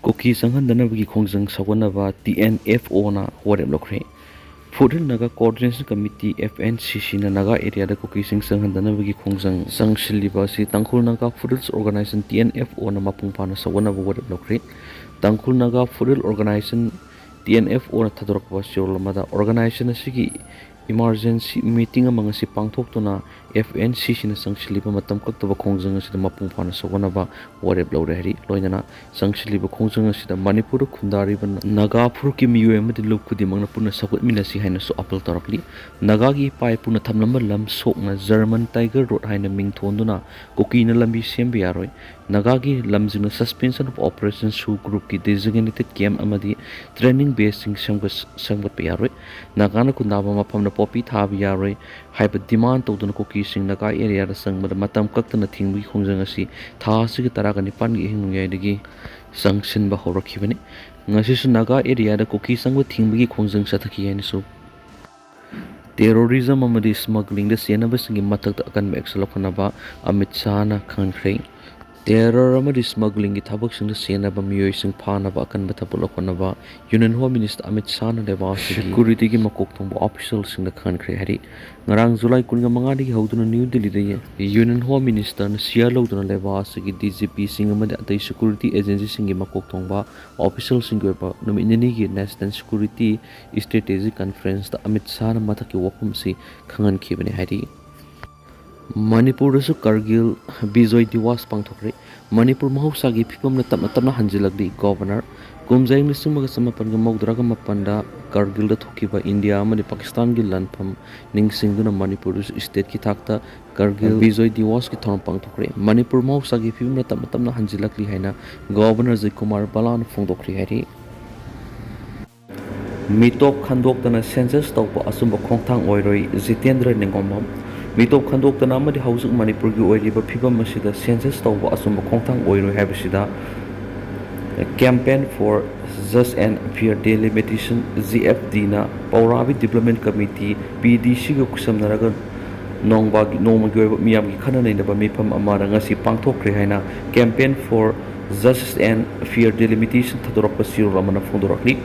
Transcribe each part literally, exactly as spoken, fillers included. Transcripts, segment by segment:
ꯀꯨꯀꯤ ꯆꯪꯍꯟꯗꯅꯕꯒꯤ ꯈꯣꯡꯖꯪ ꯁꯧꯒꯠꯅꯕ ꯇꯤ ꯑꯦꯟ ꯑꯦꯐ ꯑꯣꯅ ꯋꯥꯔꯦꯞ ꯂꯧꯈ꯭ꯔꯦ꯫ Foothill Naga coordination committee, F N C ꯁꯤꯅ ꯅꯥꯒꯥ ꯑꯦꯔꯤꯌꯥꯗ ꯀꯨꯀꯤꯁꯤꯡ ꯆꯪꯍꯟꯗꯅꯕꯒꯤ ꯈꯣꯡꯖꯪ ꯆꯪꯁꯤꯜꯂꯤꯕ ꯑꯁꯤ Tangkhul Naga foothills organisation, T N F ꯑꯣꯅ ꯃꯄꯨꯡ ꯐꯥꯅ ꯁꯧꯒꯠꯅꯕ ꯋꯥꯔꯦꯞ ꯂꯧꯈ꯭ꯔꯦ꯫ Tangkhul Naga foothill organisation, T N F ꯑꯣꯅ ꯊꯥꯗꯣꯔꯛꯄ ꯆꯦꯔꯣꯜ ꯑꯃꯗ, ꯑꯣꯔꯒꯅꯥꯏꯖꯦꯁꯟ ꯑꯁꯤꯒꯤ ꯏꯃꯥꯔꯖꯦꯟꯁꯤ ꯃꯤꯇꯤꯡ ꯑꯃ ꯉꯁꯤ ꯄꯥꯡꯊꯣꯛꯇꯨꯅ ꯑꯦꯐ ꯑꯦꯟ ꯁꯤ ꯁꯤꯅ ꯆꯪꯁꯤꯜꯂꯤꯕ ꯃꯇꯝ ꯀꯛꯇꯕ ꯈꯣꯡꯖꯪ ꯑꯁꯤꯗ ꯃꯄꯨꯡ ꯐꯥꯅ ꯁꯧꯒꯠꯅꯕ ꯋꯥꯔꯦꯞ ꯂꯧꯔꯦ ꯍꯥꯏꯔꯤ꯫ ꯂꯣꯏꯅꯅ ꯆꯪꯁꯤꯜꯂꯤꯕ ꯈꯣꯡꯖꯪ ꯑꯁꯤꯗ ꯃꯅꯤꯄꯨꯔꯗ ꯈꯨꯟꯗꯥꯔꯤꯕ ꯅꯥꯒꯥ ꯐꯨꯔꯨꯞꯀꯤ ꯃꯤꯑꯣꯏ ꯑꯃꯗꯤ ꯂꯨꯞ ꯈꯨꯗꯤꯡꯃꯛꯅ ꯄꯨꯟꯅ ꯁꯧꯒꯠꯃꯤꯟꯅꯁꯤ ꯍꯥꯏꯅꯁꯨ ꯑꯥꯄꯤꯜ ꯇꯧꯔꯛꯂꯤ꯫ ꯅꯥꯒꯥꯒꯤ ꯏꯄꯥ ꯏꯄꯨꯅ ꯊꯝꯂꯝꯕ ꯂꯝ ꯁꯣꯛꯅ ꯖꯔꯃꯟ ꯇꯥꯏꯒꯔ ꯔꯣꯗ ꯍꯥꯏꯅ ꯃꯤꯡ ꯊꯣꯟꯗꯨꯅ ꯀꯨꯀꯤꯅ ꯂꯝꯕꯤ ꯁꯦꯝꯕ ꯌꯥꯔꯣꯏ꯫ ꯅꯥꯒꯥꯒꯤ ꯂꯝꯁꯤꯡꯅ Suspension of Operation ꯁꯨ ꯒ꯭ꯔꯨꯞꯀꯤ designated camp ꯑꯃꯗꯤ training baseꯁꯤꯡ ꯁꯦꯝꯒꯠ-, ꯁꯦꯝꯒꯠꯄ ꯌꯥꯔꯣꯏ꯫ ꯅꯥꯒꯥꯅ ꯈꯨꯟꯗꯥꯕ ꯃꯐꯝꯗ ꯄꯣꯄꯤ ꯊꯥꯕ ꯌꯥꯔꯣꯏ ꯍꯥꯏꯕ demand ꯇꯧꯗꯨꯅ ꯀꯨꯀꯤꯁꯤꯡ ꯅꯥꯒꯥ ꯑꯦꯔꯤꯌꯥꯗ ꯆꯪꯕꯗ ꯃꯇꯝ ꯀꯛꯇꯅ ꯊꯤꯡꯕꯒꯤ ꯈꯣꯡꯖꯪ ꯑꯁꯤ ꯊꯥ ꯑꯁꯤꯒꯤ ꯇꯔꯥꯒ ꯅꯤꯄꯥꯟꯒꯤ ꯑꯍꯤꯡ ꯅꯣꯡꯌꯥꯏꯗꯒꯤ ꯆꯪꯁꯤꯟꯕ ꯍꯧꯔꯛꯈꯤꯕꯅꯤ꯫ ꯉꯁꯤꯁꯨ ꯅꯥꯒꯥ ꯑꯦꯔꯤꯌꯥꯗ ꯀꯨꯀꯤ ꯆꯪꯕ ꯊꯤꯡꯕꯒꯤ ꯈꯣꯡꯖꯪ ꯆꯠꯊꯈꯤ ꯍꯥꯏꯅꯁꯨ꯫ Terrorism ꯑꯃꯗꯤ smugglingꯗ ꯆꯦꯟꯅꯕꯁꯤꯡꯒꯤ ꯃꯊꯛꯇ ꯑꯀꯟꯕ action ꯂꯧꯈꯠꯅꯕ ꯑꯃꯤꯠ ꯁꯥꯍꯅ ꯈꯪꯍꯟꯈ꯭ꯔꯦ꯫ Terror ꯑꯃꯗꯤ smugglingꯒꯤ ꯊꯕꯛꯁꯤꯡꯗ ꯆꯦꯟꯅꯕ ꯃꯤꯑꯣꯏꯁꯤꯡ ꯐꯥꯅꯕ ꯑꯀꯟꯕ ꯊꯕꯛ ꯂꯧꯈꯠꯅꯕ Union Home Minister ꯑꯃꯤꯠ ꯁꯥꯍꯅ ꯂꯩꯕꯥꯛ ꯑꯁꯤꯒꯤ securityꯒꯤ ꯃꯀꯣꯛ ꯊꯣꯡꯕ officialꯁꯤꯡꯗ ꯈꯪꯍꯟꯈ꯭ꯔꯦ ꯍꯥꯏꯔꯤ꯫ ꯉꯔꯥꯡ ꯖꯨꯂꯥꯏ ꯀꯨꯟꯒ ꯃꯉꯥꯗꯒꯤ ꯍꯧꯗꯨꯅ ꯅ꯭ꯌꯨ ꯗꯤꯜꯂꯤꯗ Union Home Ministerꯅ chair ꯂꯧꯗꯨꯅ ꯂꯩꯕꯥꯛ ꯑꯁꯤꯒꯤ ꯗꯤ ꯖꯤ ꯄꯤꯁꯤꯡ ꯑꯃꯗꯤ ꯑꯇꯩ security agencyꯁꯤꯡꯒꯤ ꯃꯀꯣꯛ ꯊꯣꯡꯕ officialꯁꯤꯡꯒꯤ ꯑꯣꯏꯕ ꯅꯨꯃꯤꯠ ꯅꯤꯅꯤꯒꯤ National Security Strategy Conferenceꯇ ꯑꯃꯤꯠ ꯁꯥꯍꯅ ꯃꯊꯛꯀꯤ ꯋꯥꯐꯝ ꯑꯁꯤ ꯈꯪꯍꯟꯈꯤꯕꯅꯤ ꯍꯥꯏꯔꯤ꯫ ꯃꯅꯤꯄꯨꯔꯗꯁꯨ ꯀꯥꯔꯒꯤꯜ ꯕꯤꯖꯣꯏ ꯗꯤꯋꯥꯁ ꯄꯥꯡꯊꯣꯛꯈ꯭ꯔꯦ꯫ ꯃꯅꯤꯄꯨꯔ ꯃꯍꯧꯁꯥꯒꯤ ꯐꯤꯕꯝꯗ ꯇꯞꯅ ꯇꯞꯅ ꯍꯟꯖꯤꯜꯂꯛꯂꯤ꯫ Governor, ꯀꯨꯝꯖꯥ ꯏꯪ ꯂꯤꯁꯤꯡ ꯑꯃꯒ ꯆꯃꯥꯄꯟꯒ ꯃꯧꯗ꯭ꯔꯥꯒ ꯃꯥꯄꯟꯗ ꯀꯥꯔꯒꯤꯜꯗ ꯊꯣꯛꯈꯤꯕ ꯏꯟꯗꯤꯌꯥ ꯑꯃꯗꯤ ꯄꯥꯀꯤꯁꯇꯥꯟꯒꯤ ꯂꯥꯟꯐꯝ ꯅꯤꯡꯁꯤꯡꯗꯨꯅ ꯃꯅꯤꯄꯨꯔꯗꯁꯨ stateꯀꯤ ꯊꯥꯛꯇ ꯀꯥꯔꯒꯤꯜ ꯕꯤꯖꯣꯏ ꯗꯤꯋꯥꯁꯀꯤ ꯊꯧꯔꯝ ꯄꯥꯡꯊꯣꯛꯈ꯭ꯔꯦ꯫ ꯃꯅꯤꯄꯨꯔ ꯃꯍꯧꯁꯥꯒꯤ ꯐꯤꯕꯝꯗ ꯇꯞꯅ ꯇꯞꯅ ꯍꯟꯖꯤꯜꯂꯛꯂꯤ ꯍꯥꯏꯅ Governor ꯖꯌꯀꯨꯃꯥꯔ ꯕꯂꯥꯅ ꯐꯣꯡꯗꯣꯛꯈ꯭ꯔꯦ ꯍꯥꯏꯔꯤ꯫ ꯃꯤꯇꯣꯞ ꯈꯟꯗꯣꯛꯇꯅ census ꯇꯧꯕ ꯑꯆꯨꯝꯕ ꯈꯣꯡꯊꯥꯡ ꯑꯣꯏꯔꯣꯏ, ꯖꯤꯇꯦꯟꯗ꯭ꯔ ꯅꯤꯉꯣꯝꯕꯝ꯫ ꯃꯤꯇꯣꯞ ꯈꯟꯗꯣꯛꯇꯅ ꯑꯃꯗꯤ ꯍꯧꯖꯤꯛ ꯃꯅꯤꯄꯨꯔꯒꯤ ꯑꯣꯏꯔꯤꯕ ꯐꯤꯕꯝ ꯑꯁꯤꯗ census ꯇꯧꯕ ꯑꯆꯨꯝꯕ ꯈꯣꯡꯊꯥꯡ ꯑꯣꯏꯔꯣꯏ ꯍꯥꯏꯕꯁꯤꯗ Campaign for Just and Fair Delimitation, G F ꯗꯤꯅ ꯄꯧꯔꯥꯕꯤ Development Committee, ꯄꯤ ꯗꯤ ꯁꯤꯒ ꯈꯨꯠꯁꯝꯅꯔꯒ ꯅꯣꯡꯃꯒꯤ, ꯅꯣꯡꯃꯒꯤ ꯑꯣꯏꯕ ꯃꯤꯌꯥꯝꯒꯤ ꯈꯟꯅ ꯅꯩꯅꯕ ꯃꯤꯐꯝ ꯑꯃꯗ ꯉꯁꯤ ꯄꯥꯡꯊꯣꯛꯈ꯭ꯔꯦ ꯍꯥꯏꯅ Campaign for Justice and Fair Delimitation ꯊꯥꯗꯣꯔꯛꯄ ꯆꯦꯔꯣꯜ ꯑꯃꯅ ꯐꯣꯡꯗꯣꯔꯛꯂꯤ꯫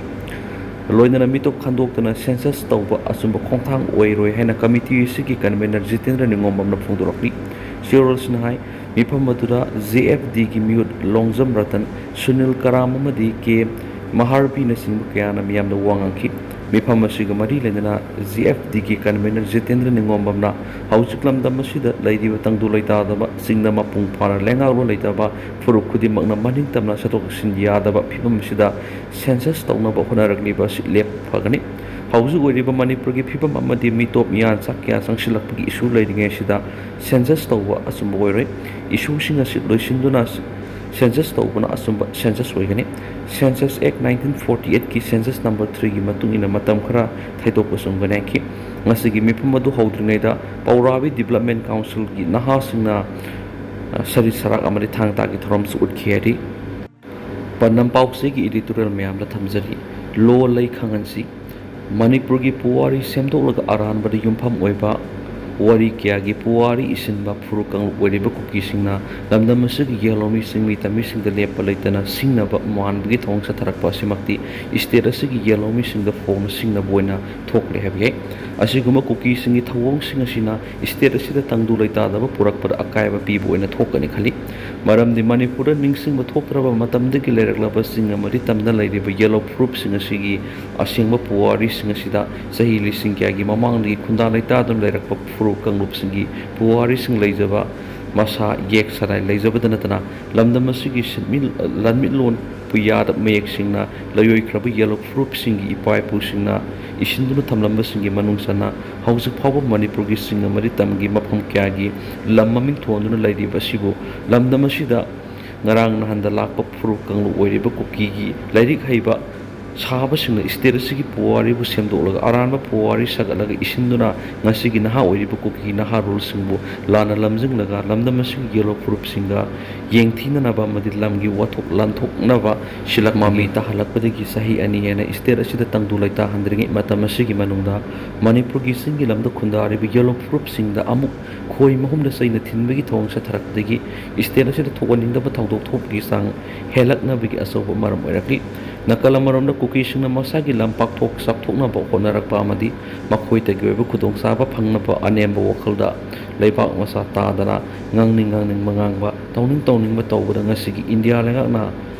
ꯂꯣꯏꯅꯅ ꯃꯤꯇꯣꯞ ꯈꯟꯗꯣꯛꯇꯅ ꯁꯦꯟꯁꯁ ꯇꯧꯕ ꯑꯆꯨꯝꯕ ꯈꯣꯡꯊꯥꯡ ꯑꯣꯏꯔꯣꯏ ꯍꯥꯏꯅ ꯀꯃꯤꯇꯤ ꯑꯁꯤꯒꯤ ꯀꯟꯚꯦꯅꯔ ꯖꯤꯇꯦꯟꯗ꯭ꯔ ꯅꯤꯉꯣꯝꯕꯝꯅ ꯐꯣꯡꯗꯣꯔꯛꯂꯤ꯫ ꯆꯦꯔꯣꯜꯁꯤꯅ ꯍꯥꯏ, ꯃꯤꯐꯝ ꯑꯗꯨꯗ ꯖꯦ ꯑꯦꯐ ꯗꯤꯒꯤ ꯃꯤꯍꯨꯠ ꯂꯣꯡꯖꯝ ꯔꯇꯟ, ꯁꯨꯅꯤꯜ ꯀꯔꯥꯝ ꯑꯃꯗꯤ ꯀꯦ ꯃꯍꯥꯔꯕꯤꯅꯆꯤꯡꯕ ꯀꯌꯥꯅ ꯃꯤꯌꯥꯝꯗ ꯋꯥ ꯉꯥꯡꯈꯤ꯫ ꯃꯤꯐꯝ ꯑꯁꯤꯒ ꯃꯔꯤ ꯂꯩꯅꯅ ꯖꯦ ꯑꯦꯐ ꯗꯤꯒꯤ ꯀꯟꯚꯦꯅꯔ ꯖꯤꯇꯦꯟꯗ꯭ꯔ ꯅꯤꯉꯣꯝꯕꯝꯅ ꯍꯧꯖꯤꯛ ꯂꯝꯗꯝ ꯑꯁꯤꯗ ꯂꯩꯔꯤꯕ ꯇꯪꯗꯨ ꯂꯩꯇꯥꯗꯕꯁꯤꯡꯅ ꯃꯄꯨꯡ ꯐꯥꯅ ꯂꯩꯉꯥꯛꯂꯣꯟ ꯂꯩꯇꯕ ꯐꯨꯔꯨꯞ ꯈꯨꯗꯤꯡꯃꯛꯅ ꯃꯅꯤꯡ ꯇꯝꯅ ꯆꯠꯊꯣꯛ ꯆꯠꯁꯤꯟ ꯌꯥꯗꯕ ꯐꯤꯕꯝ ꯑꯁꯤꯗ ꯁꯦꯟꯁꯁ ꯇꯧꯅꯕ ꯍꯣꯠꯅꯔꯛꯂꯤꯕ ꯑꯁꯤ ꯂꯦꯞꯄ ꯐꯒꯅꯤ꯫ ꯍꯧꯖꯤꯛ ꯑꯣꯏꯔꯤꯕ ꯃꯅꯤꯄꯨꯔꯒꯤ ꯐꯤꯕꯝ ꯑꯃꯗꯤ ꯃꯤꯇꯣꯞ ꯃꯤꯌꯥꯟꯆꯥ ꯀꯌꯥ ꯆꯪꯁꯤꯜꯂꯛꯄꯒꯤ ꯏꯁꯨ ꯂꯩꯔꯤꯉꯩ ꯑꯁꯤꯗ ꯁꯦꯟꯁꯁ ꯇꯧꯕ ꯑꯆꯨꯝꯕ ꯑꯣꯏꯔꯣꯏ꯫ ꯏꯁꯨꯁꯤꯡ ꯑꯁꯤ ꯂꯣꯏꯁꯤꯟꯗꯨꯅ ꯁꯦꯟꯁꯁ ꯇꯧꯕꯅ ꯑꯆꯨꯝꯕ ꯁꯦꯟꯁꯁ ꯑꯣꯏꯒꯅꯤ꯫ Census Act nineteen forty eight ꯀꯤ ꯁꯦꯟꯁꯁ ꯅꯝꯕꯔ ꯊ꯭ꯔꯤꯒꯤ ꯃꯇꯨꯡ ꯏꯟꯅ ꯃꯇꯝ ꯈꯔ ꯊꯩꯗꯣꯛꯄ ꯆꯨꯝꯒꯅꯤ ꯍꯥꯏꯈꯤ꯫ ꯉꯁꯤꯒꯤ ꯃꯤꯐꯝ ꯑꯗꯨ ꯍꯧꯗ꯭ꯔꯤꯉꯩꯗ ꯄꯧꯔꯥꯕꯤ ꯗꯤꯕꯂꯞꯃꯦꯟ ꯀꯥꯎꯟꯁꯤꯜꯒꯤ ꯅꯍꯥꯁꯤꯡꯅ, ꯑ, ꯁꯔꯤꯠ ꯁꯔꯥꯛ ꯑꯃꯗꯤ ꯊꯥꯡ ꯇꯥꯒꯤ ꯊꯧꯔꯝꯁꯨ ꯎꯠꯈꯤ ꯍꯥꯏꯔꯤ꯫ ꯄꯥꯟꯗꯝ ꯄꯥꯎꯆꯦꯒꯤ ꯏꯗꯤꯇꯣꯔꯤꯌꯦꯜ ꯃꯌꯥꯝꯗ ꯊꯝꯖꯔꯤ꯫ ꯂꯣ ꯂꯩ ꯈꯪꯍꯟꯁꯤ꯫ ꯃꯅꯤꯄꯨꯔꯒꯤ ꯄꯨꯋꯥꯔꯤ ꯁꯦꯝꯗꯣꯛꯂꯒ ꯑꯔꯥꯟꯕꯗ ꯌꯨꯝꯐꯝ ꯑꯣꯏꯕ ꯋꯥꯔꯤ ꯀꯌꯥꯒꯤ ꯄꯨꯋꯥꯔꯤ ꯏꯁꯤꯟꯕ ꯐꯨꯔꯨꯞ ꯀꯥꯡꯂꯨꯞ ꯑꯣꯏꯔꯤꯕ ꯀꯨꯀꯤꯁꯤꯡꯅ ꯂꯝꯗꯝ ꯑꯁꯤꯒꯤ ꯌꯦꯜꯍꯧꯃꯤꯁꯤꯡ ꯃꯤꯇꯝꯃꯤꯁꯤꯡꯗ ꯂꯦꯞꯄ ꯂꯩꯇꯅ ꯁꯤꯡꯅꯕ ꯃꯥꯟꯕꯒꯤ ꯊꯧꯑꯣꯡ ꯆꯠꯊꯔꯛꯄ ꯑꯁꯤꯃꯛꯇꯤ ꯏꯁꯇꯦꯠ ꯑꯁꯤꯒꯤ ꯌꯦꯜꯍꯧꯃꯤꯁꯤꯡꯗ ꯐꯣꯡꯅ ꯁꯤꯡꯅꯕ ꯑꯣꯏꯅ ꯊꯣꯛꯂꯦ ꯍꯥꯏꯕ ꯌꯥꯏ꯫ ꯑꯁꯤꯒꯨꯝꯕ ꯀꯨꯀꯤꯁꯤꯡꯒꯤ ꯊꯧꯑꯣꯡꯁꯤꯡ ꯑꯁꯤꯅ ꯏꯁꯇꯦꯠ ꯑꯁꯤꯗ ꯇꯪꯗꯨ ꯂꯩꯇꯥꯗꯕ ꯄꯨꯔꯛꯄꯗ ꯑꯀꯥꯏꯕ ꯄꯤꯕ ꯑꯣꯏꯅ ꯊꯣꯛꯀꯅꯤ ꯈꯜꯂꯤ꯫ ꯃꯔꯝꯗꯤ ꯃꯅꯤꯄꯨꯔꯗ ꯅꯤꯡꯁꯤꯡꯕ ꯊꯣꯛꯇ꯭ꯔꯕ ꯃꯇꯝꯗꯒꯤ ꯂꯩꯔꯛꯂꯕ ꯆꯤꯡ ꯑꯃꯗꯤ ꯇꯝꯗ ꯂꯩꯔꯤꯕ ꯌꯦꯜꯍꯧ ꯐꯨꯔꯨꯞꯁꯤꯡ ꯑꯁꯤꯒꯤ ꯑꯁꯦꯡꯕ ꯄꯨꯋꯥꯔꯤꯁꯤꯡ ꯑꯁꯤꯗ ꯆꯍꯤ ꯂꯤꯁꯤꯡ ꯀꯌꯥꯒꯤ ꯃꯃꯥꯡꯗꯒꯤ ꯈꯨꯟꯗꯥ ꯂꯩꯇꯥꯗꯨꯅ ꯂꯩꯔꯛꯄ ꯐꯨꯔꯨꯞ ꯀꯥꯡꯂꯨꯞꯁꯤꯡꯒꯤ ꯄꯨꯋꯥꯔꯤꯁꯤꯡ ꯂꯩꯖꯕ, ꯃꯁꯥ ꯌꯦꯛ ꯁꯂꯥꯏ ꯂꯩꯖꯕꯗ ꯅꯠꯇꯅ ꯂꯝꯗꯝ ꯑꯁꯤꯒꯤ ꯁꯤꯟꯃꯤ-, ꯂꯟꯃꯤꯠꯂꯣꯟ ꯄꯨꯌꯥꯗ ꯃꯌꯦꯛ ꯁꯦꯡꯅ ꯂꯩꯔꯣꯏꯈ꯭ꯔꯕ ꯌꯦꯜꯍꯧ ꯐꯨꯔꯨꯞꯁꯤꯡꯒꯤ ꯏꯄꯥ ꯏꯄꯨꯁꯤꯡꯅ ꯏꯁꯤꯟꯗꯨꯅ ꯊꯝꯂꯝꯕꯁꯤꯡꯒꯤ ꯃꯅꯨꯡ ꯆꯟꯅ ꯍꯧꯖꯤꯛ ꯐꯥꯎꯕ ꯃꯅꯤꯄꯨꯔꯒꯤ ꯆꯤꯡ ꯑꯃꯗꯤ ꯇꯝꯒꯤ ꯃꯐꯝ ꯀꯌꯥꯒꯤ ꯂꯝ ꯃꯃꯤꯡ ꯊꯣꯟꯗꯨꯅ ꯂꯩꯔꯤꯕ ꯑꯁꯤꯕꯨ ꯂꯝꯗꯝ ꯑꯁꯤꯗ ꯉꯔꯥꯡ ꯅꯍꯥꯟꯗ ꯂꯥꯛꯄ ꯐꯨꯔꯨꯞ ꯀꯥꯡꯂꯨꯞ ꯑꯣꯏꯔꯤꯕ ꯀꯨꯀꯤꯒꯤ ꯂꯥꯏꯔꯤꯛ ꯍꯩꯕ ꯁꯥꯕꯁꯤꯡꯅ ꯁ꯭ꯇꯦꯠ ꯑꯁꯤꯒꯤ ꯄꯨꯋꯥꯔꯤꯕꯨ ꯁꯦꯝꯗꯣꯛꯂꯒ ꯑꯔꯥꯟꯕ ꯄꯨꯋꯥꯔꯤ ꯁꯥꯒꯠꯂꯒ ꯏꯁꯤꯟꯗꯨꯅ ꯉꯁꯤꯒꯤ ꯅꯍꯥ ꯑꯣꯏꯔꯤꯕ ꯀꯨꯀꯤ ꯅꯍꯥꯔꯣꯜꯁꯤꯡꯕꯨ ꯂꯥꯟꯅ ꯂꯝꯖꯤꯡꯂꯒ ꯂꯝꯗꯝ ꯑꯁꯤꯒꯤ ꯌꯦꯜꯍꯧ ꯐꯨꯔꯨꯞꯁꯤꯡꯒ ꯌꯦꯡꯊꯤꯅꯅꯕ ꯑꯃꯗꯤ ꯂꯝꯒꯤ ꯋꯥꯊꯣꯛ ꯂꯥꯟꯊꯣꯛꯅꯕ ꯁꯤꯜꯂꯛꯄꯒꯤ ꯃꯃꯤ ꯇꯥꯍꯜꯂꯛꯄꯗꯒꯤ ꯆꯍꯤ ꯑꯅꯤ ꯍꯦꯟꯅ ꯁ꯭ꯇꯦꯠ ꯑꯁꯤꯗ ꯇꯪꯗꯨ ꯂꯩꯇꯥꯍꯟꯗ꯭ꯔꯤꯉꯩ ꯃꯇꯝ ꯑꯁꯤꯒꯤ ꯃꯅꯨꯡꯗ ꯃꯅꯤꯄꯨꯔꯒꯤ ꯆꯤꯡꯒꯤ ꯂꯝꯗ ꯈꯨꯟꯗꯥꯔꯤꯕ ꯌꯦꯜꯍꯧ ꯐꯨꯔꯨꯞꯁꯤꯡꯗ ꯑꯃꯨꯛ ꯈꯣꯏ ꯃꯍꯨꯝꯗ ꯆꯩꯅ ꯊꯤꯟꯕꯒꯤ ꯊꯧꯑꯣꯡ ꯆꯠꯊꯔꯛꯄꯗꯒꯤ ꯁ꯭ꯇꯦꯠ ꯑꯁꯤꯗ ꯊꯣꯛꯍꯟꯅꯤꯡꯗꯕ ꯊꯧꯗꯣꯛ ꯊꯣꯛꯄꯒꯤ ꯆꯥꯡ ꯍꯦꯜꯂꯛꯅꯕꯒꯤ ꯑꯆꯧꯕ ꯃꯔꯝ ꯑꯣꯏꯔꯛꯂꯤ꯫ ꯅꯥꯀꯜ ꯑꯃꯔꯣꯝꯗ ꯀꯨꯀꯤꯁꯤꯡꯅ ꯃꯁꯥꯒꯤ ꯂꯝ ꯄꯥꯛꯊꯣꯛ ꯆꯥꯎꯊꯣꯛꯅꯕ ꯍꯣꯠꯅꯔꯛꯄ ꯑꯃꯗꯤ ꯃꯈꯣꯏꯗꯒꯤ ꯑꯣꯏꯕ ꯈꯨꯗꯣꯡꯆꯥꯕ ꯐꯪꯅꯕ ꯑꯅꯦꯝꯕ ꯋꯥꯈꯜꯗ ꯂꯩꯕꯥꯛ ꯃꯆꯥ ꯇꯥꯗꯅ ꯉꯥꯡꯅꯤꯡ ꯉꯥꯡꯅꯤꯡꯕ ꯉꯥꯡꯕ, ꯇꯧꯅꯤꯡ ꯇꯧꯅꯤꯡꯕ ꯇꯧꯕꯗ ꯉꯁꯤꯒꯤ ꯏꯟꯗꯤꯌꯥ ꯂꯩꯉꯥꯛꯅ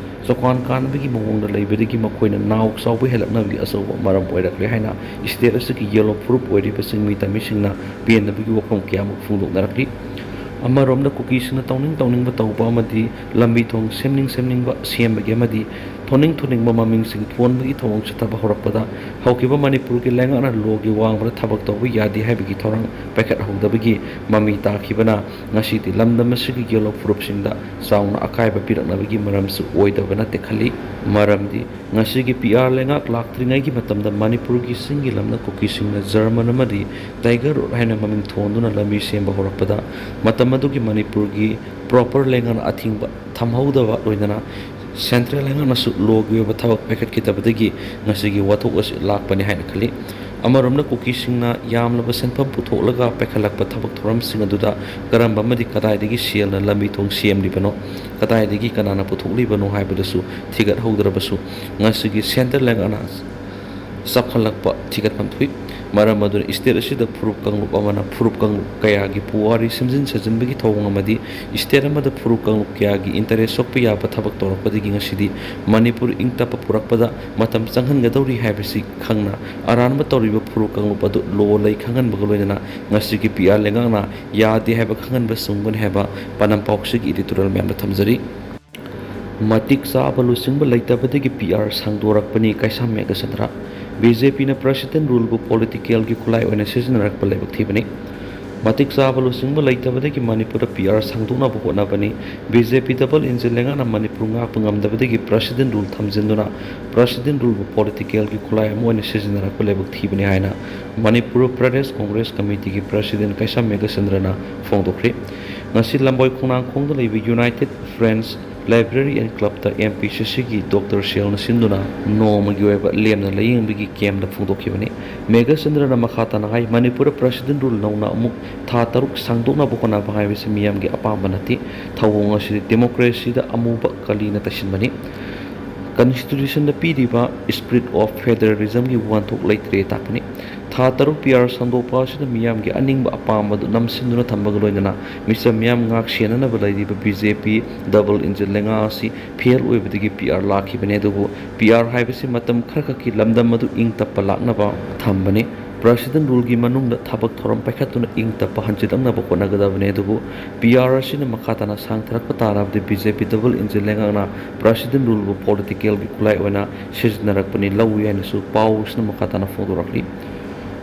ꯆꯣꯀꯥꯟ ꯀꯥꯟꯕꯒꯤ ꯃꯑꯣꯡꯗ ꯂꯩꯕꯗꯒꯤ ꯃꯈꯣꯏꯅ ꯅꯥꯎ ꯆꯥꯎꯕ ꯍꯦꯜꯂꯛꯅꯕꯒꯤ ꯑꯆꯧꯕ ꯃꯔꯝ ꯑꯣꯏꯔꯛꯂꯦ ꯍꯥꯏꯅ ꯁ꯭ꯇꯦꯠ ꯑꯁꯤꯒꯤ ꯌꯦꯜꯍꯧ ꯐꯨꯔꯨꯞ ꯑꯣꯏꯔꯤꯕ ꯆꯤꯡꯃꯤ ꯇꯝꯃꯤꯁꯤꯡꯅ ꯄꯦꯟꯗꯕꯒꯤ ꯋꯥꯐꯝ ꯀꯌꯥꯃꯨꯛ ꯐꯣꯡꯗꯣꯛꯅꯔꯛꯂꯤ꯫ ꯑꯃꯔꯣꯝꯗ ꯀꯨꯀꯤꯁꯤꯡꯅ ꯇꯧꯅꯤꯡ ꯇꯧꯅꯤꯡꯕ ꯇꯧꯕ ꯑꯃꯗꯤ ꯂꯝꯕꯤ ꯊꯣꯡ ꯁꯦꯝꯅꯤꯡ ꯁꯦꯝꯅꯤꯡꯕ ꯁꯦꯝꯕꯒꯤ ꯑꯃꯗꯤ ꯊꯣꯟꯅꯤꯡ ꯊꯣꯟꯅꯤꯡꯕ ꯃꯃꯤꯡꯁꯤꯡ ꯊꯣꯟꯕꯒꯤ ꯊꯧꯑꯣꯡ ꯆꯠꯊꯕ ꯍꯧꯔꯛꯄꯗ ꯍꯧꯈꯤꯕ ꯃꯅꯤꯄꯨꯔꯒꯤ ꯂꯩꯉꯥꯛꯅ ꯂꯣꯒꯤ ꯋꯥꯡꯃꯗ ꯊꯕꯛ ꯇꯧꯕ ꯌꯥꯗꯦ ꯍꯥꯏꯕꯒꯤ ꯊꯧꯔꯥꯡ ꯄꯥꯏꯈꯠꯍꯧꯗꯕꯒꯤ ꯃꯃꯤ ꯇꯥꯈꯤꯕꯅ ꯉꯁꯤꯗꯤ ꯂꯝꯗꯝ ꯑꯁꯤꯒꯤ ꯌꯦꯜꯍꯧ ꯐꯨꯔꯨꯞꯁꯤꯡꯗ ꯆꯥꯎꯅ ꯑꯀꯥꯏꯕ ꯄꯤꯔꯛꯅꯕꯒꯤ ꯃꯔꯝꯁꯨ ꯑꯣꯏꯗꯕ ꯅꯠꯇꯦ ꯈꯜꯂꯤ꯫ ꯃꯔꯝꯗꯤ ꯉꯁꯤꯒꯤ ꯄꯤ ꯑꯥꯔ ꯂꯩꯉꯥꯛ ꯂꯥꯛꯇ꯭ꯔꯤꯉꯩꯒꯤ ꯃꯇꯝꯗ ꯃꯅꯤꯄꯨꯔꯒꯤ ꯆꯤꯡꯒꯤ ꯂꯝꯅ ꯀꯨꯀꯤꯁꯤꯡꯅ ꯖꯔꯃꯟ ꯑꯃꯗꯤ ꯇꯥꯏꯒꯔ ꯔꯣꯗ ꯍꯥꯏꯅ ꯃꯃꯤꯡ ꯊꯣꯟꯗꯨꯅ ꯂꯝꯕꯤ ꯁꯦꯝꯕ ꯍꯧꯔꯛꯄꯗ ꯃꯇꯝ ꯑꯗꯨꯒꯤ ꯃꯅꯤꯄꯨꯔꯒꯤ ꯄ꯭ꯔꯣꯄꯔ ꯂꯩꯉꯥꯛꯅ ꯑꯊꯤꯡꯕ ꯊꯝꯍꯧꯗꯕ ꯂꯣꯏꯅꯅ ꯁꯦꯟꯇ꯭ꯔꯦꯜ ꯂꯩꯉꯥꯛꯅꯁꯨ ꯂꯣꯒꯤ ꯑꯣꯏꯕ ꯊꯕꯛ ꯄꯥꯏꯈꯠꯈꯤꯗꯕꯗꯒꯤ ꯉꯁꯤꯒꯤ ꯋꯥꯊꯣꯛ ꯑꯁꯤ ꯂꯥꯛꯄꯅꯤ ꯍꯥꯏꯅ ꯈꯜꯂꯤ꯫ ꯑꯃꯔꯣꯝꯗ ꯀꯨꯀꯤꯁꯤꯡꯅ ꯌꯥꯝꯂꯕ ꯁꯦꯟꯐꯝ ꯄꯨꯊꯣꯛꯂꯒ ꯄꯥꯏꯈꯠꯂꯛꯄ ꯊꯕꯛ ꯊꯧꯔꯝꯁꯤꯡ ꯑꯗꯨꯗ ꯀꯔꯝꯕ ꯑꯃꯗꯤ ꯀꯗꯥꯏꯗꯒꯤ ꯁꯦꯜꯅ ꯂꯝꯕꯤ ꯊꯣꯡ ꯁꯦꯝꯂꯤꯕꯅꯣ, ꯀꯗꯥꯏꯗꯒꯤ ꯀꯅꯥꯅ ꯄꯨꯊꯣꯛꯂꯤꯕꯅꯣ ꯍꯥꯏꯕꯗꯨꯁꯨ ꯊꯤꯒꯠꯍꯧꯗ꯭ꯔꯕꯁꯨ ꯉꯁꯤꯒꯤ ꯁꯦꯟꯇ꯭ꯔꯦꯜ ꯂꯩꯉꯥꯛꯅ ꯆꯥꯎꯈꯠꯂꯛꯄ ꯊꯤꯒꯠꯐꯝ ꯊꯣꯛꯏ꯫ ꯃꯔꯝ ꯑꯗꯨꯅ ꯁ꯭ꯇꯦꯠ ꯑꯁꯤꯗ ꯐꯨꯔꯨꯞ ꯀꯥꯡꯂꯨꯞ ꯑꯃꯅ ꯐꯨꯔꯨꯞ ꯀꯥꯡꯂꯨꯞ ꯀꯌꯥꯒꯤ ꯄꯨꯋꯥꯔꯤ ꯁꯦꯝꯖꯤꯟ ꯁꯥꯖꯤꯟꯕꯒꯤ ꯊꯧꯑꯣꯡ ꯑꯃꯗꯤ ꯁ꯭ꯇꯦꯠ ꯑꯃꯗ ꯐꯨꯔꯨꯞ ꯀꯥꯡꯂꯨꯞ ꯀꯌꯥꯒꯤ ꯏꯟꯇꯔꯦꯁ ꯁꯣꯛꯄ ꯌꯥꯕ ꯊꯕꯛ ꯇꯧꯔꯛꯄꯗꯒꯤ ꯉꯁꯤꯗꯤ ꯃꯅꯤꯄꯨꯔ ꯏꯪ ꯇꯞꯄ ꯄꯨꯔꯛꯄꯗ ꯃꯇꯝ ꯆꯪꯍꯟꯒꯗꯧꯔꯤ ꯍꯥꯏꯕꯁꯤ ꯈꯪꯅ ꯑꯔꯥꯟꯕ ꯇꯧꯔꯤꯕ ꯐꯨꯔꯨꯞ ꯀꯥꯡꯂꯨꯞ ꯑꯗꯨ ꯂꯣ ꯂꯩ ꯈꯪꯍꯟꯕꯒ ꯂꯣꯏꯅꯅ ꯉꯁꯤꯒꯤ ꯄꯤ ꯑꯥꯔ ꯂꯩꯉꯥꯛꯅ ꯌꯥꯗꯦ ꯍꯥꯏꯕ ꯈꯪꯍꯟꯕ ꯆꯨꯝꯒꯅꯤ ꯍꯥꯏꯕ ꯄꯥꯎꯅꯝ ꯄꯥꯎꯁꯤꯒꯤ ꯏꯗꯤꯇꯣꯔꯤꯌꯦꯜ ꯃꯌꯥꯝꯗ ꯊꯝꯖꯔꯤ꯫ ꯃꯇꯤꯛ ꯆꯥꯕ ꯂꯨꯆꯤꯡꯕ ꯂꯩꯇꯕꯗꯒꯤ ꯄꯤ ꯑꯥꯔ ꯁꯥꯡꯗꯣꯔꯛꯄꯅꯤ ꯀꯩꯁꯥꯝ ꯃꯦꯘꯆꯟꯗ꯭ꯔ꯫ ꯕꯤ ꯖꯦ ꯄꯤꯅ ꯄ꯭ꯔꯁꯤꯗꯦꯟ ꯔꯨꯜꯕꯨ ꯄꯣꯂꯤꯇꯤꯀꯦꯜꯒꯤ ꯈꯨꯠꯂꯥꯏ ꯑꯣꯏꯅ ꯁꯤꯖꯤꯟꯅꯔꯛꯄ ꯂꯥꯏꯕꯛ ꯊꯤꯕꯅꯤ꯫ ꯃꯇꯤꯛ ꯆꯥꯕ ꯂꯨꯆꯤꯡꯕ ꯂꯩꯇꯕꯗꯒꯤ ꯃꯅꯤꯄꯨꯔꯗ ꯄꯤ ꯑꯥꯔ ꯁꯥꯡꯗꯣꯛꯅꯕ ꯍꯣꯠꯅꯕꯅꯤ꯫ B J P double engine ꯂꯩꯉꯥꯛꯅ ꯃꯅꯤꯄꯨꯔ ꯉꯥꯛꯄ ꯉꯝꯗꯕꯗꯒꯤ ꯄ꯭ꯔꯁꯤꯗꯦꯟ ꯔꯨꯜ ꯊꯝꯖꯤꯟꯗꯨꯅ ꯄ꯭ꯔꯁꯤꯗꯦꯟ ꯔꯨꯜꯕꯨ ꯄꯣꯂꯤꯇꯤꯀꯦꯜꯒꯤ ꯈꯨꯠꯂꯥꯏ ꯑꯃ ꯑꯣꯏꯅ ꯁꯤꯖꯤꯟꯅꯔꯛꯄ ꯂꯥꯏꯕꯛ ꯊꯤꯕꯅꯤ ꯍꯥꯏꯅ ꯃꯅꯤꯄꯨꯔ ꯄ꯭ꯔꯗꯦꯁ ꯀꯣꯡꯒ꯭ꯔꯦꯁ ꯀꯃꯤꯇꯤꯒꯤ ꯄ꯭ꯔꯁꯤꯗꯦꯟ ꯀꯩꯁꯥꯝ ꯃꯦꯘꯆꯟꯗ꯭ꯔꯅ ꯐꯣꯡꯗꯣꯛꯈ꯭ꯔꯦ꯫ ꯉꯁꯤ ꯂꯝꯕꯣꯏ ꯈꯣꯡꯅꯥꯡꯈꯣꯡꯗ ꯂꯩꯕ ꯌꯨꯅꯥꯏꯇꯦꯠ ꯐ꯭ꯔꯦꯟꯁ ꯂꯥꯏꯕ꯭ꯔꯦꯔꯤ ꯑꯦꯟ ꯀ꯭ꯂꯕꯇ ꯑꯦꯝ ꯄꯤ ꯁꯤ ꯁꯤꯒꯤ ꯗꯣꯛꯇꯔ ꯁꯦꯜꯅ ꯁꯤꯟꯗꯨꯅ ꯅꯣꯡꯃꯒꯤ ꯑꯣꯏꯕ ꯂꯦꯝꯅ ꯂꯥꯌꯦꯡꯕꯒꯤ ꯀꯦꯝꯗ ꯐꯣꯡꯗꯣꯛꯈꯤꯕꯅꯤ꯫ ꯃꯦꯘꯆꯟꯗ꯭ꯔꯅ ꯃꯈꯥ ꯇꯥꯅ ꯍꯥꯏ, ꯃꯅꯤꯄꯨꯔꯗ ꯄ꯭ꯔꯁꯤꯗꯦꯟ ꯔꯨꯜ ꯅꯧꯅ ꯑꯃꯨꯛ ꯊꯥ ꯇꯔꯨꯛ ꯁꯥꯡꯗꯣꯛꯅꯕ ꯍꯣꯠꯅꯕ ꯍꯥꯏꯕꯁꯤ ꯃꯤꯌꯥꯝꯒꯤ ꯑꯄꯥꯝꯕ ꯅꯠꯇꯦ꯫ ꯊꯧꯑꯣꯡ ꯑꯁꯤꯗꯤ ꯗꯦꯃꯣꯀ꯭ꯔꯦꯁꯤꯗ ꯑꯃꯨꯕ ꯀꯂꯤꯅ ꯇꯩꯁꯤꯟꯕꯅꯤ꯫ ꯀꯟꯁꯇꯤꯇ꯭ꯌꯨꯁꯟꯗ ꯄꯤꯔꯤꯕ spirit of federalismꯒꯤ ꯋꯥꯍꯟꯊꯣꯛ ꯂꯩꯇ꯭ꯔꯦ ꯇꯥꯛꯄꯅꯤ꯫ ꯊꯥ ꯇꯔꯨꯛ ꯄꯤ ꯑꯥꯔ ꯁꯥꯡꯗꯣꯛꯄ ꯑꯁꯤꯗ ꯃꯤꯌꯥꯝꯒꯤ ꯑꯅꯤꯡꯕ ꯑꯄꯥꯝꯕꯗꯨ ꯅꯝꯁꯤꯟꯗꯨꯅ ꯊꯝꯕꯒ ꯂꯣꯏꯅꯅ ꯃꯤꯆꯝ ꯃꯤꯌꯥꯝ ꯉꯥꯛ ꯁꯦꯟꯅꯅꯕ ꯂꯩꯔꯤꯕ B J P double engine ꯂꯩꯉꯥꯛ ꯑꯁꯤ ꯐꯦꯜ ꯑꯣꯏꯕꯗꯒꯤ ꯄꯤ ꯑꯥꯔ ꯂꯥꯛꯈꯤꯕꯅꯤ꯫ ꯑꯗꯨꯕꯨ ꯄꯤ ꯑꯥꯔ ꯍꯥꯏꯕꯁꯤ ꯃꯇꯝ ꯈꯔꯈꯛꯀꯤ ꯂꯝꯗꯝ ꯑꯗꯨ ꯏꯪ ꯇꯞꯄ ꯂꯥꯛꯅꯕ ꯊꯝꯕꯅꯤ꯫ ꯄ꯭ꯔꯁꯤꯗꯦꯟ ꯔꯨꯜꯒꯤ ꯃꯅꯨꯡꯗ ꯊꯕꯛ ꯊꯧꯔꯝ ꯄꯥꯏꯈꯠꯇꯨꯅ ꯏꯪ ꯇꯞꯄ ꯍꯟꯖꯤꯜꯂꯛꯅꯕ ꯍꯣꯠꯅꯒꯗꯕꯅꯤ꯫ ꯑꯗꯨꯕꯨ ꯄꯤ ꯑꯥꯔ ꯑꯁꯤꯅ ꯃꯈꯥ ꯇꯥꯅ ꯁꯥꯡꯊꯔꯛꯄ ꯇꯥꯔꯕꯗꯤ B J P double engine ꯂꯩꯉꯥꯛꯅ ꯄ꯭ꯔꯁꯤꯗꯦꯟ ꯔꯨꯜꯕꯨ ꯄꯣꯂꯤꯇꯤꯀꯦꯜꯒꯤ ꯈꯨꯠꯂꯥꯏ ꯑꯣꯏꯅ ꯁꯤꯖꯤꯟꯅꯔꯛꯄꯅꯤ ꯂꯧꯏ ꯍꯥꯏꯅꯁꯨ ꯄꯥꯎꯁꯤꯅ ꯃꯈꯥ ꯇꯥꯅ ꯐꯣꯡꯗꯣꯔꯛꯂꯤ꯫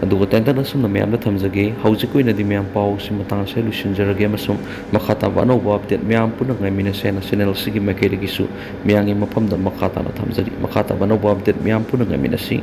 ꯑꯗꯨꯒ ꯇꯦꯟꯇꯛꯅ ꯑꯁꯨꯝꯅ ꯃꯌꯥꯝꯗ ꯊꯝꯖꯒꯦ꯫ ꯍꯧꯖꯤꯛꯀꯤ ꯑꯣꯏꯅꯗꯤ ꯃꯌꯥꯝ ꯄꯥꯎꯁꯤ ꯃꯇꯥꯡ ꯑꯁꯤꯗ ꯂꯣꯏꯁꯤꯟꯖꯔꯒꯦ ꯑꯃꯁꯨꯡ ꯃꯈꯥ ꯇꯥꯕ ꯑꯅꯧꯕ ꯑꯞꯗꯦꯠ ꯃꯌꯥꯝ ꯄꯨꯟꯅ ꯉꯥꯏꯃꯤꯟꯅꯁꯦ ꯍꯥꯏꯅ ꯆꯦꯅꯦꯜ ꯑꯁꯤꯒꯤ ꯃꯥꯏꯀꯩꯗꯒꯤꯁꯨ ꯃꯌꯥꯝꯒꯤ ꯃꯐꯝꯗ ꯃꯈꯥ ꯇꯥꯅ ꯊꯝꯖꯔꯤ꯫ ꯃꯈꯥ ꯇꯥꯕ ꯑꯅꯧꯕ ꯑꯞꯗꯦꯠ ꯃꯌꯥꯝ ꯄꯨꯟꯅ ꯉꯥꯏꯃꯤꯟꯅꯁꯤ꯫